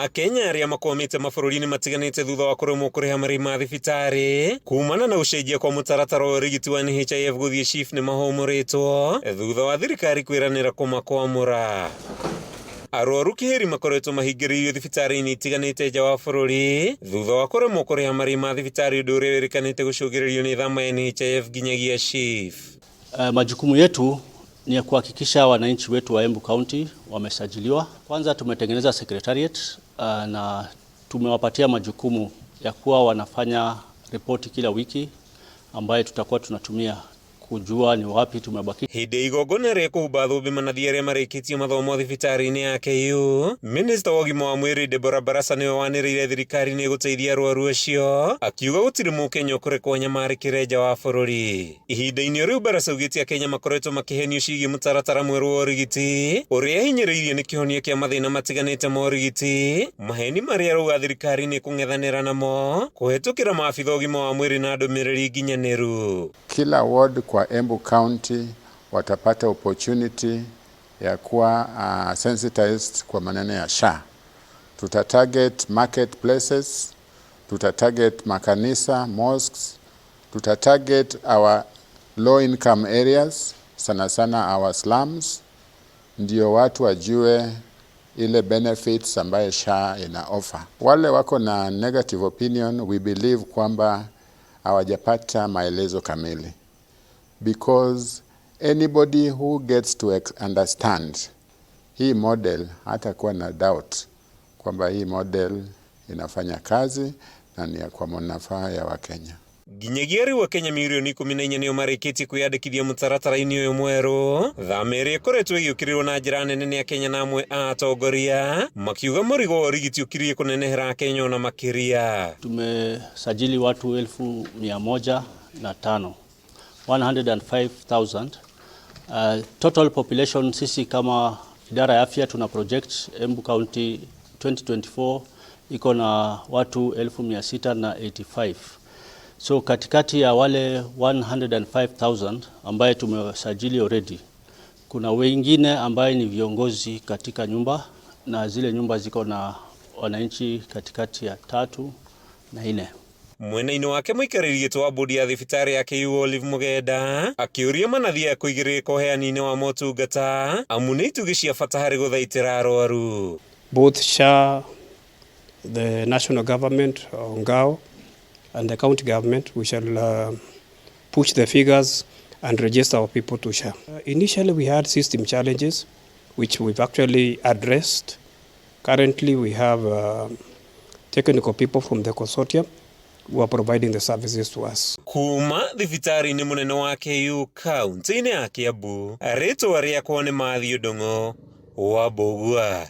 Akenya arĩa makwamĩte mabũrũri-inĩ matiganĩte thutha wa kũremwo kũrĩha marĩhi ma thibitarĩ kumana na gũcenjia kwa mũtaratara wa ũrigiti wa NHIF gũthiĩ SHIF nĩ mahũmũrĩtwo thutha wa thirikari kwĩranĩra kũmakwamũra. Arwaru kĩhĩri makoretwo mahingĩrĩirio thibitarĩ-inĩ itiganĩte nja wa bũrũri thutha wa kũremwo kũrĩha marĩhi ma thibitarĩ, ũndũ ũrĩa wĩrĩkanĩte gũcũngĩrĩrio nĩ thama ya NHIF nginyagia SHIF. Majukumu yetu ni ya kuhakikisha wananchi wetu wa Embu County wamesajiliwa. Kwanza tumetengeneza secretariat na tumewapatia majukumu ya kuwa wanafanya ripoti kila wiki ambayo tutakuwa tunatumia kujua ni wapi tumebaki. Hĩndĩ igongona rĩa kũhumba thũmbĩ manathi arĩa marĩkĩtie mathomo thibitarĩ-inĩ ya KU, Minista wa ũgima wa mwĩrĩ Deborah Barasa nĩwe wanĩrĩire thirikari nĩ ĩgũteithia arwaru acio, akiuga gũtirĩ Mũkenya ũkũrekwo anyamarĩkĩre nja wa bũrũri. Ihinda-inĩ rĩu, Barasa augĩte Akenya makoretwo makĩhenio ciĩgiĩ mũtaratara mwerũ wa ũrigiti ũrĩa ahinyĩrĩirie nĩ kĩhonia kĩa mathĩna matiganĩte ma ũrigiti, maheni marĩa arauga thirikari nĩ ĩkũng'ethanĩra namo kũhetũkĩra maabitha ũgima wa mwĩrĩ na ndũmĩrĩri nginyanĩru. Kila ward kwa Embu County watapata opportunity ya kuwa sensitized kwa maneno ya SHA. Tuta target marketplaces, tuta target makanisa, mosques, tuta target our low income areas, sana sana our slums, ndio watu wajue ile benefits ambaye SHA ina offer. Wale wako na negative opinion, we believe kwamba hawajapata maelezo kamili, because anybody who gets to understand hii model hatakuwa na doubt kwamba hii model inafanya kazi na ni ya kwa manufaa ya Wakenya. Nginyagia rĩu Akenya mirioni 14 nĩo marĩkĩtie kwĩyandĩkithia mũtaratara-inĩ ũyũ mwerũ. Thama ĩrĩa ĩkoretwo ĩgĩũkĩrĩrwo na njĩra nene nĩ Akenya na amwe a atongoria makiuga mũrigo wa ũrigiti ũkirie kũnenehera Akenya ona makĩria. Tumesajili watu 105,000, 105,000. Total population, sisi kama idara ya afya tuna project Embu County 2024 iko na watu 685,000. So katikati ya wale 105,000 ambaye tumesajili already, kuna wengine ambaye ni viongozi katika nyumba na zile nyumba ziko na wananchi katikati ya tatu na nne. Mwena-inĩ wake, mũikarĩri gĩtĩ wa bodi ya thibitarĩ ya KU Olive Mugenda akĩũria manathi ya kũigĩrĩrĩka ũheani-inĩ wa motungata amu nĩ itugĩ cia bata harĩ gũthaitĩra arwaru. Both SHA, the national government, NGAO, and the county government, we shall push the figures and register our people to SHA. Initially, we had system challenges, which we've actually addressed. Currently, we have technical people from the consortium who are providing the services to us. Kuma thibitarĩ-inĩ mũnene wa KU kaunti-inĩ ya Kiambu, rĩtwa rĩakwa nĩ Matthew Ndung'u wa Mbũgua.